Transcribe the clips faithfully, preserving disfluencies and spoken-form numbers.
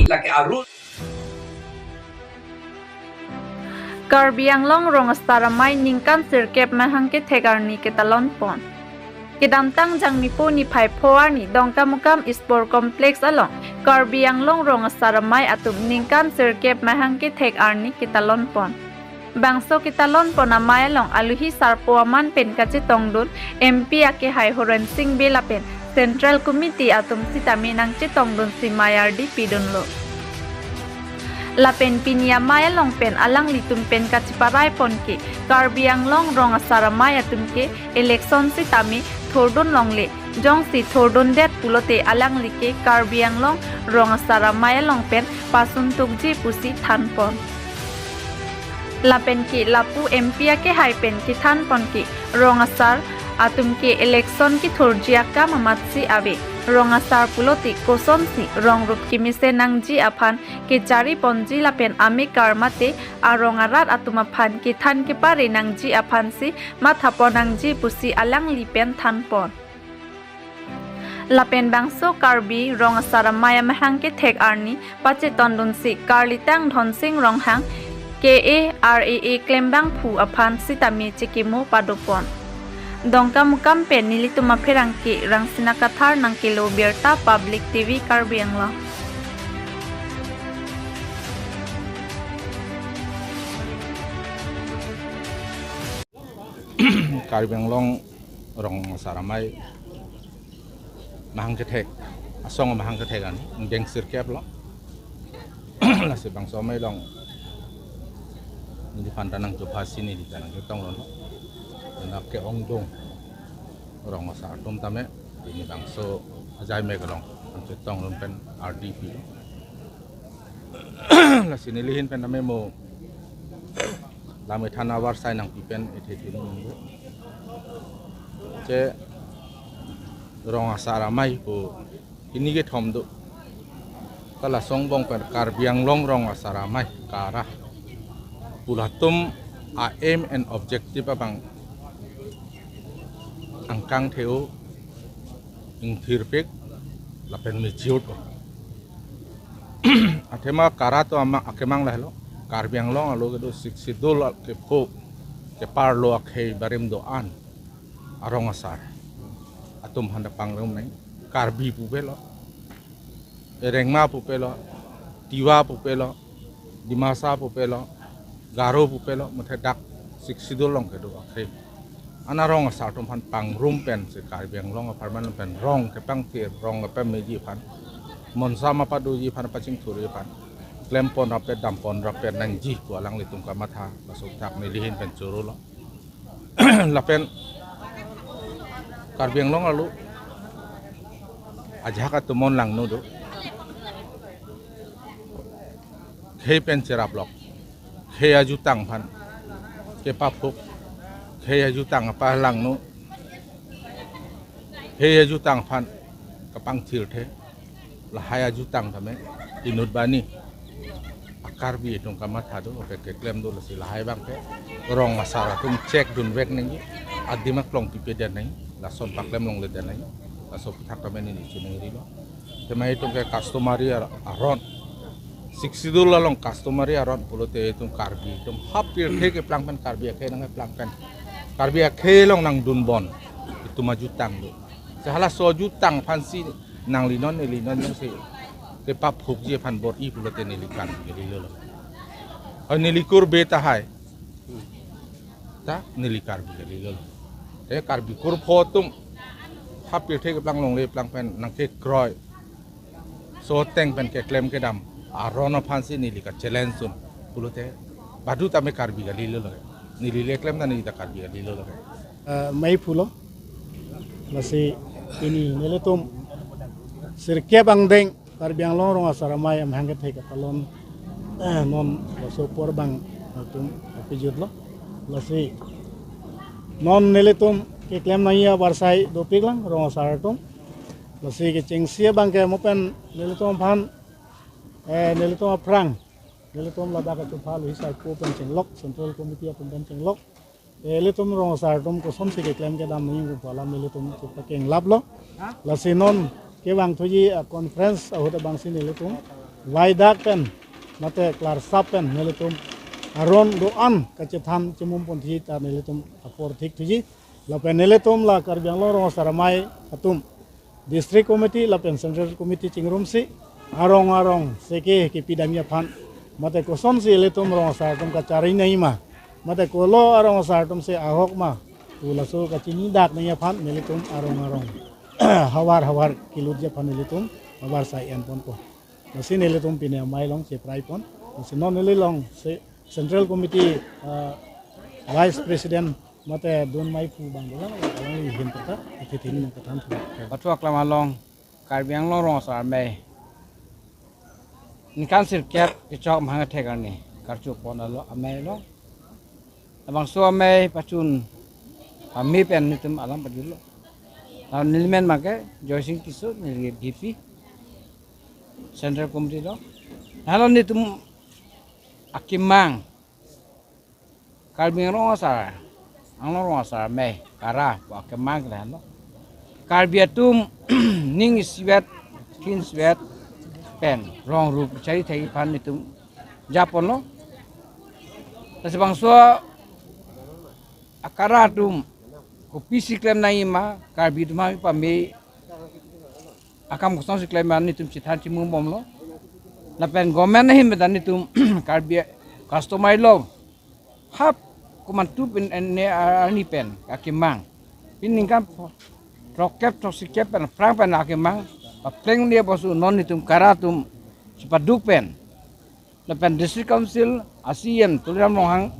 Lake arul. Karbi Anglong Rong Asar Amei ningkan sirkep mahang kethek arni ketalon pon. Kedamtang Jangmipo niphai pho arni Dongkamukam Sport Complex along Karbi Anglong Rong Asar Amei atum ningkan sirkep mahang kethek arni ketalon pon. Bangso ketalon pon amei along aluhi sarpo aman pen kachetongdun M P akehai Horen Sing Bey lapen Central Committee atum sitame nangchetongdunsi mei ardi pidunlo. Lapen pini amei along pen alanglitum pen kacheparai pon ke Karbi Anglong Rong Asar Amei atum ke election sitame thurdun longle, jongsi thurdundet pulote alangli ke Karbi Anglong Rong Asar Amei along pen pasun tukji pusi than pon. Lapen ke lapu M P akehai pen kethan pon ke Rong Asar atum ke election kethurji akam amatsi ave. Rong Asar pulote kosonsi rong rup kemesen nangji aphan kechari ponji lapen amekar mate arong arat atum aphan kethan kepare nangji aphansi matha pon nangji pusi alangli pen than pon. Lapen bangso Karbi Rong Asar Amei amahang kethek arni pachetongdunsi Karlitang Dhonsing Ronghang K A R A A klembangphu aphan sitame chekimo padopon. Dongkamukam pen nelitum apherangke Rangsina Kathar nangkelo birta Public T V Karbi Anglong. Karbi Anglong Rong Asar Amei mahang kethek, asong mahang kethek an, ningkan sirkep lo. Lasi bangso amei along neli aphan ta nangchophasi neli ta nangchetongdunlo. Nang ke-ongdung Rong Asar atum tame, pini bangso ajai mek along nangchetongdun pen ardi pi. Lasi neli ahin pen tame mo lam ethan avarsai nangpi pen ethe thinu nunggu. Che Rong Asar Amei pu hini kethom do. Ta lason angbong pen Karbi Anglong Rong Asar Amei, KARA pu latum a-aim and objective abang angkang the-o, ingthirpik lapen mejut. Athema KARA atum ama akemang lahelo. Karbi Anglong arlo kedo Sixth Schedule kepho keparlo akhei barim do-an arong asar atum aphan ta pangrum nang. Karbi pupe lo, Rengma pupe lo, Tiwa pupe lo, Dimasa pupe lo, Garo pupe lo, muthe dak Sixth Schedule along kedo akhei an arong asar atum aphan pangrum pensi Karbi Anglong apharman pen rong kepangthir, rong kepameji aphan, monsam apadoji aphan, pachingthurji aphan klem pon rapet, dam pon rapet nangji pu alanglitum kamatha, laso athak neli ahin pen choro lo. Lapen Karbi Anglong arlo ajahak atum non langno do. Khei pen cherap lok. Khei ajutang aphan kepaphuk. Khei ajutang apa langno. Khei ajutang aphan kapangthirthe. Lahai ajutang tame inut bani a-Karbi atum kamatha do, oke keklem do, lasi lahai abang ke rong asar atum check dunvek nangji, adim aklong pipedet nangji, lason paklem longledet nangji, laso aputhak tame neli choningri lo. Tema itum ke customary ar-, aron. Sixth Schedule along customary aron pulote itum Karbi atum ha pirthe keplang pen, Karbi akhei nangkeplang pen, Karbi akhei along nangdunbom itum ajutang do. Sehalaso ajutang aphansi nangli non neli non jongsi kepaphukji aphan bor-i pulote neli Karbi kalilo lo. Oi, neli kurbe tahai. Ta neli Karbi kalilo lo. Te Karbi kurpho atum ha pirthe keplang longle plang pen nangkekroi, so ateng pen keklem kedam aron aphansi neli ka-challenge dun pulote badu tame Karbi kalilo lo. Neli le klem ta neli ta Karbi kalilo lo. Eh, mei pulo. Lasi pini nelitum sirkep angdeng Karbi Anglong Rong Asar Amei amahang kethek ketalon, eh, non laso apor abang nelitum pejutlo. Lasi non nelitum keklem nangji avarsai dopik lang rong asar atum. Lasi kechengsi abang ke mo pen nelitum aphan, eh, nelitum aphrang, nelitum ladak kachupha aluhi sarpo pen chenglok, Central Committee atum pen chenglok. Eh, ilitum rong asar atum kosonsi keklem kedam nangji pu alam ilitum chepakenglap lo. Lasi non kevang thuji a-conference ahut abangsi nelitum laidak pen mate klarsap pen nelitum aron do-an kachethan chimum ponji ta nelitum apor thik thuji. Lapen nelitum la Karbi Anglong Rong Asar Amei atum District Committee lapen Central Committee chingrumsi arong arong seke kepidamji aphan mate kosonsi ilitum rong asar atum kachari nangji ma mate kolo arong asar atumsi ahok ma pu laso kachinidak nangji aphan nelitum arong arong havar havar kelutji aphan nelitum havar sai enponpo. Lasi nelitum pine amei along chepraipon. Lasi non neli along se Central Committee, ah, Vice President mate Don Maiphu abang dolang, alangli ahin ta kethe tini nangkethan thu. Pathu aklam along Karbi Anglong Rong Asar Amei ningkan sirkep kechok mahang athek arni karchupon alo amei along. Labangso amei pachun pame pen nelitum alam padilo. Lapen neli men make Joysing Tisso, neli V P Central Committee lo. Lahenlo nelitum akemang Karbi Anglong Asar, Anglong Rong Asar Amei, KARA pu akemang lahenlo. Karbi atum ning isivet, thin isivet pen rong rup chari thekji aphan nelitum japonlo. Lasi bangso a-KARA atum kopisi klem nangji ma, Karbi atum aphan pame akam kosonsi klem ma nelitum chethan chimum bomlo. Lapen government ahin pen ta nelitum Karbi customary law hap komantu pen ene arni pen akemang. Pini ningkan throkkep throksirkep pen aphrang pen akemang papleng ne bosu non nelitum KARA atum chepaduk pen lapen District Council a-C E M Tuliram Ronghang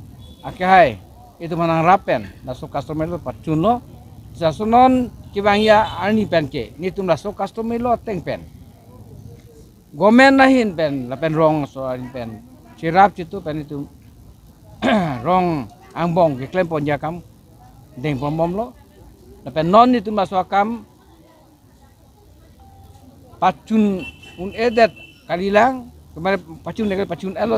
akehai itum aphan nangrap pen laso customary law pachunlo. Laso non kevangji arni pen ke nelitum laso customary law ateng pen government ahin pen lapen rong aso ahin pen cherap chitu pen itum rong angbong keklemponji akam dengpon bomlo. Lapen non itum aso akam pachun un-edet kalilang, kemare pachun-e, pachun-etlo.